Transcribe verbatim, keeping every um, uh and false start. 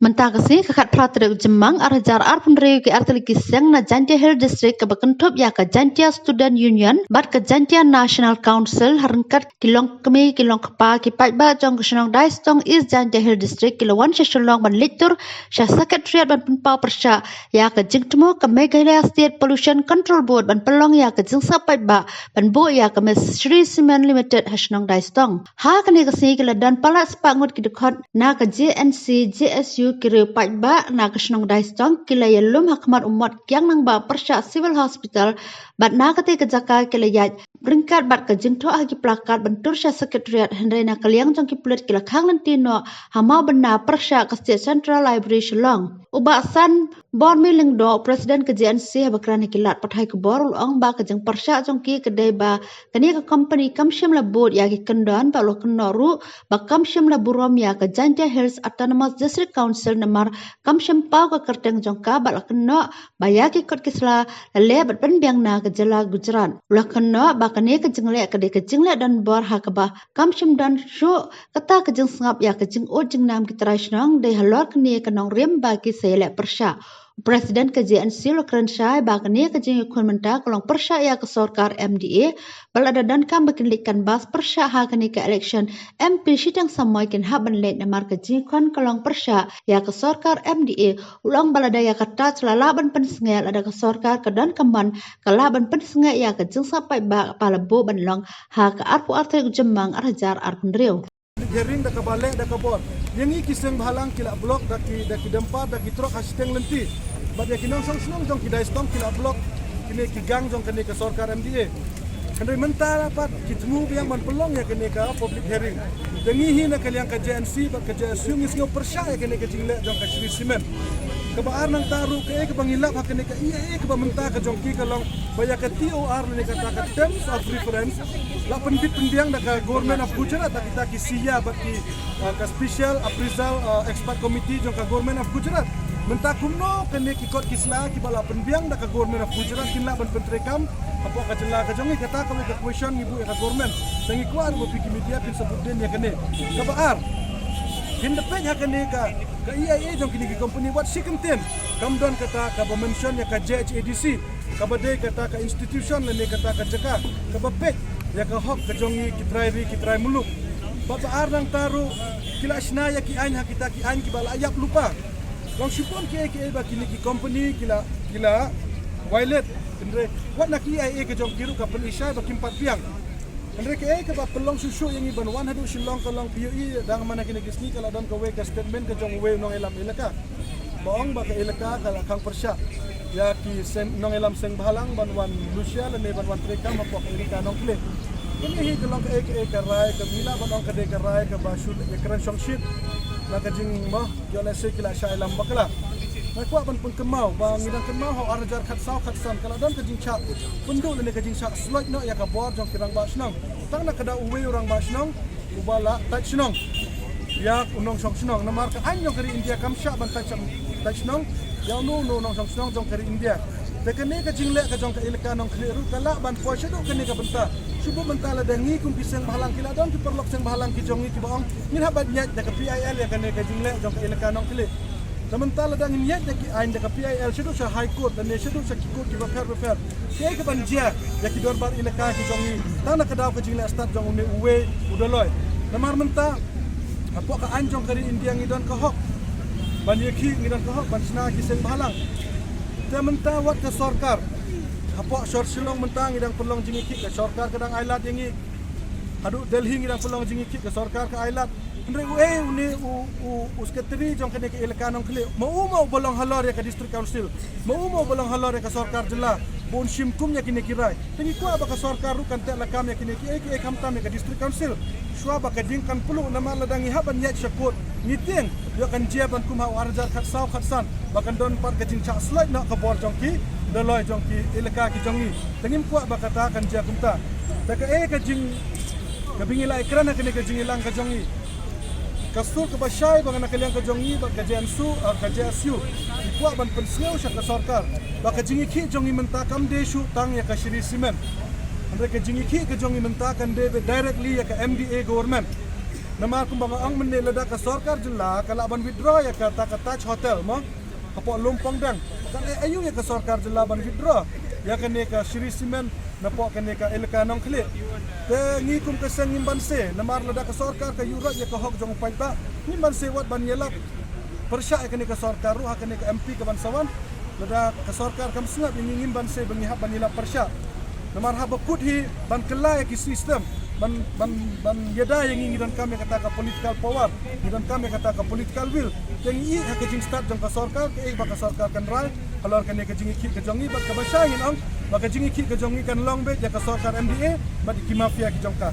Mynta ka sngi ka khatphra tarik u Jymmang ar hajar arphew hynriew, ki artylli ki seng na Jaintia Hills District kaba kynthup ïa ka Jaintia Student Union bad ka Jaintia National Council ha ryngkat ki longkmie ki longkpa ki paidbah jong ka shnong Daistong, East Jaintia Hills District, ki la wan sha Shillong ban leit tur sha Secretariat ban pynpaw pyrshah ïa ka jingthmu ka Meghalaya State Pollution Control Board ban pynlong ïa ka jingsngap paidbah ban buh ïa ka Shri Cement Limited ha shnong Daistong. Ha kane ka sngi ki la don palat spah ngut ki dkhot na ka J N C J S U, ki riew paidbah na ka shnong Daistong, ki la ïalum ha khmat u mot kiang nangbah pyrshah Civil Hospital bad na katei ka jaka ki la ïaid ryngkat bad ka jingthoh ha ki plakat ban tur sha Secretariat, hynrei na ka liang jong ki pulit ki la khang lynti noh ha mawbynna pyrshah ka State Central Library Shillong. U Bah Sanbormi Lyngdoh, President ka J N C, haba kren ha ki lad pathai khubor u la ong ba ka jingpyrshah jong ki ka dei ba kane ka company kam shym la bud ïa ki kyndon, bad u la kynnoh ruh ba kam shym la burom ïa ka Jaintia Hills Autonomous District Council namar kam shym paw ka kyrteng jong ka, bad u la kynnoh ba ïa ki kot ki sla la leh bad pynbiang na ka jylla Gujarat. U la kynnoh ba kane ka jingleh ka dei ka jingleh donbor ha kaba kam shym don shuh kata ka jingsngap ïa ka jingud jingnam ki trai shnong, dei halor kane ka nongrim ba ki sa ïaleh pyrshah. U President ka J N C u la kren shai ba kane ka jingïakhun mynta ka long pyrshah ïa ka sorkar M D A, ba lada donkam ba kin leit canvass pyrshah ha kane ka election M P shiteng samoi kin hap ban leit namar ka jingïakhun ka long pyrshah ïa ka sorkar M D A. U la ong ba lada ïa kata la lah ban pynsngewthuh, lada ka sorkar ka don ka mon, ka lah ban pynsngewthuh ïa ka jingsngap paidbah kaba la buh ban long ha ka arphew ar tarik u Jymmang ar hajar arphew hynriew. Hearing da kaba leh da ka bor. Ïa ngi ki seng bhalang ki la block da ki, da ki dumper, da ki truck ha shiteng lynti. Bad ïa ki nongshong shnong jong ki Daistong ki la block kine ki gang jong kane ka sorkar M D A. Hynrei mynta pat ki thmu biang ban pynlong ïa kane ka public hearing. Te ngi hi na ka liang ka J N C bad ka J S U ngi sngew pyrshah ïa kane ka jingleh jong ka Shri Cement. Kaba ar nangta ruh kaei kaba ngi lap ha kane ka E I A kaba mynta ka jong ki ka long ba ïa ka T O R lane kata ka Terms of Reference la pynbit pynbiang da ka Government of Gujarat, da kita ki C I A bad ki, uh, ka Special Appraisal, uh, Expert Committee jong ka Government of Gujarat. Mynta kumno kane ki kot ki sla kiba la pynbiang da ka Government of Gujarat kin lah ban pyntreikam hapoh ka jylla ka jong ngi? Kata kawei ka question ngi buh ïa ka government. Te ngi kwah ruh ba phi ki media phin sa bud dien ïa kane. Kaba ar, kin da peit ha kane ka, ka E I A jong kine ki company, wat shi kyntien kam don kata kaba mention ïa ka J H A D C, kaba dei kata ka institution lane kata ka jaka kaba peit ïa ka hok ka jong ngi ki trai ri ki trai muluk. Bad ba ar nangta ruh ki la shna ïa ki aiñ ha kita ki aiñ kiba la ïap lypa. Long shibun kiei kiei ba kine ki company ki la, ki la violate. Hynrei wat na ki E I A ka jong ki ruh ka pynshai ba kim pat biang. Hynrei kaei kaba pynlong shuh shuh ïa ngi ban wan haduh Shillong ka long, phi ïohi dang man ha kine ki sngi ka la don kawei ka statement ka jong uwei u nongïalam elaka ba ong ba ka elaka ka la khang pyrshah ïa ki seng, nongïalam seng bhalang ban wan lushia lane ban wan treikam hapoh ka elaka Nongkhlieh. Kane hi ka long kaei kaei ka rai kaba ngi lah ban ong ka dei ka rai kaba shu ïakren shongshit na ka jingmut. Ïoh lehse ki la shah ïalam bakla. Nga kwah ban pynkynmaw ba ngi dang kynmaw ha u ar hajar khatsaw khatsan ka la don ka jingshah pynduh lane ka jingshah sloit noh ïa ka bor jong ki rangbah shnong. Tang na ka daw uwei u rangbah shnong uba la tait shnong ïa u nongshong shnong. Namar ka aiñ jong ka ri India kam shah ban tait shnong, tait shnong ïa uno uno u nongshong shnong jong ka ri India. Te kane ka jingleh ka jong ka elaka Nongkhlieh ruh ka lah ban poi shaduh kane ka bynta. Shu buh mynta lada ngi kum ki seng bhalang, ki la don ki paralok seng bhalang ki jong ngi kiba ong ngin hap ban ïaid da ka P I L ïa kane ka jingleh jong ka elaka Nongkhlieh. Te mynta lada ngin ïaid da ki aiñ da ka P I L shaduh sha High Court lane shaduh sha ki court kiba pher ba pher, kaei kaban jia ïa ki dorbar elaka ki jong ngi tang na ka daw ka jingleh stad jong une uwei u Dolloi? Namar mynta hapoh ka aiñ jong ka ri India ngi don ka hok ban ïakhih, ngi don ka hok ban shna ki seng bhalang. Te mynta wat ka sorkar, hapoh shor Shillong mynta ngi dang pynlong jingïakhih, ka sorkar ka dang ailad ïa ngi. Haduh Delhi ngi dang pynlong jingïakhih, ka sorkar ka ailad. Hynrei uei une u, u, u secretary jong kane ka elaka Nongkhlieh, ma u ma uba long halor ïa ka District Council, ma u ma uba long halor ïa ka sorkar jylla ba un shim kum ïa kine ki rai? Te ngi kwah ba ka sorkar ruh kan teh lakam ïa kine kiei kiei khamtam ïa ka District Council. Shuwa ba ka jing kan pluh, namar lada ngi hap ban ïaid sha court ngi tieng ïoh kan jia ban kum ha u ar hajar khatsaw khatsan ba kan don pat ka jingshah sloit noh ka bor jong ki Dolloi jong ki elaka ki jong ngi. Te ngim kwah ba kata kan jia kumta. Te kaei ka jing, kaba ngi la ïakren ha kane ka jingïalang ka jong ngi, ka sur kaba shai ba na ka liang ka jong ngi bad ka J N S U, ah, ka J S U, ngi kwah ban pynsngew sha ka sorkar ba ka jingïakhih jong ngi mynta kam dei shuh tang ïa ka Shri Cement. Hynrei ka jingïakhih ka jong ngi mynta kan dei beit directly ïa ka M D A government. Namar kumba nga ong mynne, lada ka sorkar jylla ka lah ban withdraw ïa kata ka Taj Hotel mo, hapoh Lumpongdang, kan ai aïu ïa ka sorkar jylla ban withdraw ïa kane ka Shree Cement napoh kane ka elaka Nongkhlieh? Te ngi kum ka seng ngim banse, namar lada ka sorkar ka ïuh roi ïa ka hok jong u paidbah, ngim banse wat ban ïalap pyrshah ïa kane ka sorkar ruh ha kane ka M P ka ban sa wan. Lada ka sorkar kam sngap ïa ngi, ngim banse ba ngi hap ban ïalap pyrshah. Namar haba kut hi ban kylla ïa ki system, ban, ban, ban ïada ïa ngi, ngi donkam ïa kata ka political power, ngi donkam ïa kata ka political will. Te ngi ïeh ha ka jingstad jong ka sorkar, kaei ba ka sorkar kan rai halor kane ka jingïakhih ka jong ngi, bad kaba shai ngin ong ba ka jingïakhih ka jong ngi kan long beit ïa ka sorkar M D A bad ïa ki mafia ki jong ka.